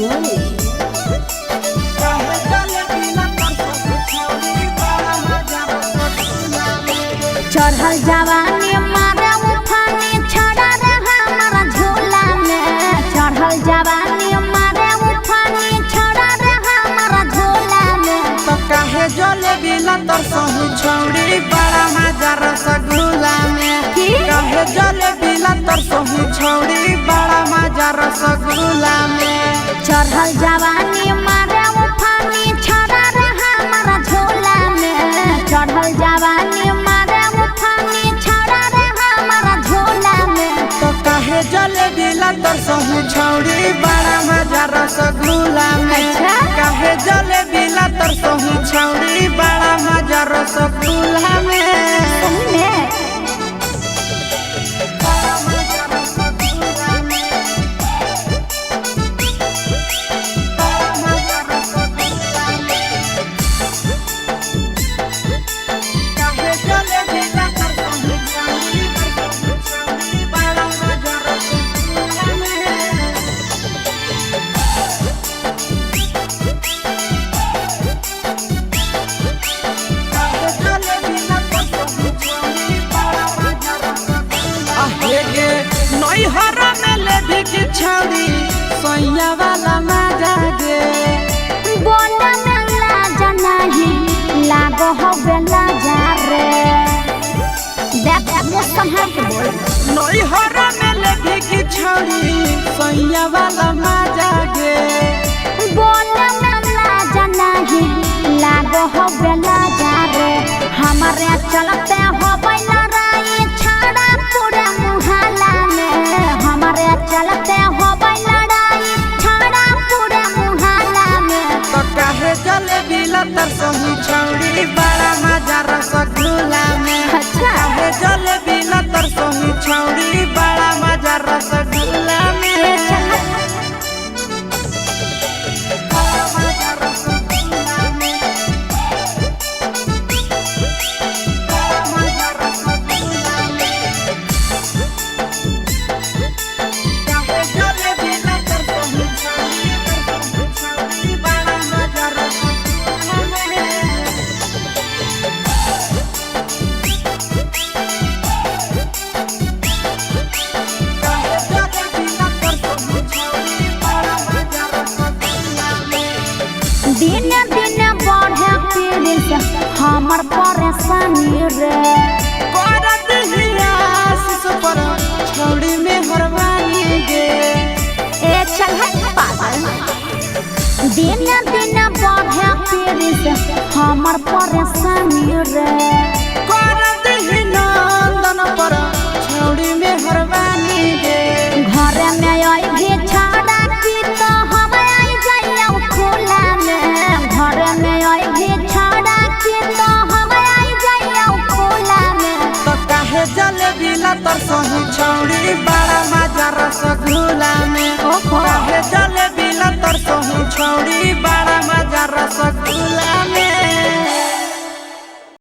Mani. चढ़ल जवानी मारे उफानी छड़ा रे हमारा झूला में। चढ़ल जवानी मारे उफानी छड़ा रे हमारा झूला में। तो काहे जले बिना तर सहु छौड़ी बड़ा मजा रसगुल्ला में। की? काहे जले बिना तर सहु छौड़ी बड़ा मजा रसगुल्ला में। चढ़ल जवानी मारे उफानी छड़ा रे हमारा झूला में। चढ़ल जवानी मारे उफानी छड़ा रे हमारा झूला में। तो काहे जले बिना तर सहु छौड़ी बड़ा मजा रसगुल्ला में। अच्छा? काहे जले बिना तर सहु छौड़ी बड़ा मजा रसगुल्ला में। सही में। बड़ा मजा रसगुल्ला में। बड़ा मजा रसगुल्ला में। काहे जले बिना तर सहु छौड़ी बड़ा मजा रसगुल्ला में। नैहर में लेभी की छौड़ी सैया वाला मजा गे। बोला में लाज नाही लागो हो बेला जा रे। देख मुँह संभाल के बोल। नैहर में लेभी की छौड़ी सैया वाला मजा गे। बोला में लाज नाही लागो हो बेला जा रे। हमारे चलते हो लड़ाई छाड़ा पूरे मुहल्ला में। हमारे चलते हो लड़ाई छाड़ा पूरे मुहल्ला में। तो काहे जले बिला तर सही छौड़ी बड़ा मजा रसगुल्ला में। अच्छा। काहे जले बिला तर सही छौड़ी बड़ा मजा रसगुल्ला में। बड़ा मजा रसगुल्ला में। बड़ा मजा रसगुल्ला में। काहे जले बिना तर सही छौड़ी बड़ा मजा रसगुल्ला में। काहे जले बिना तर सही छौड़ी बड़ा मजा रसगुल्ला में। दिन दिन बढ़े पीड़ित हमर परेशानी रे। करत हिया आशीष पर छौड़ी में हरवानी गे। ए चल हट पागल। दिन दिन बढ़े पीड़ित हमर परेशानी रे। करत ही नंदन पर छौड़ी में हरवानी गे। घर में आई भी छाड़ा की तो हम आई जाइयो खुला में। घर में आई भी छाड़ा की तो हम आई जाइयो खुला में। तो काहे जले बिना तर सही छौड़ी बड़ा मजा रसगुल्ला में। ओहो। काहे जले बिना तर सही छौड़ी बड़ा मजा रसगुल्ला में।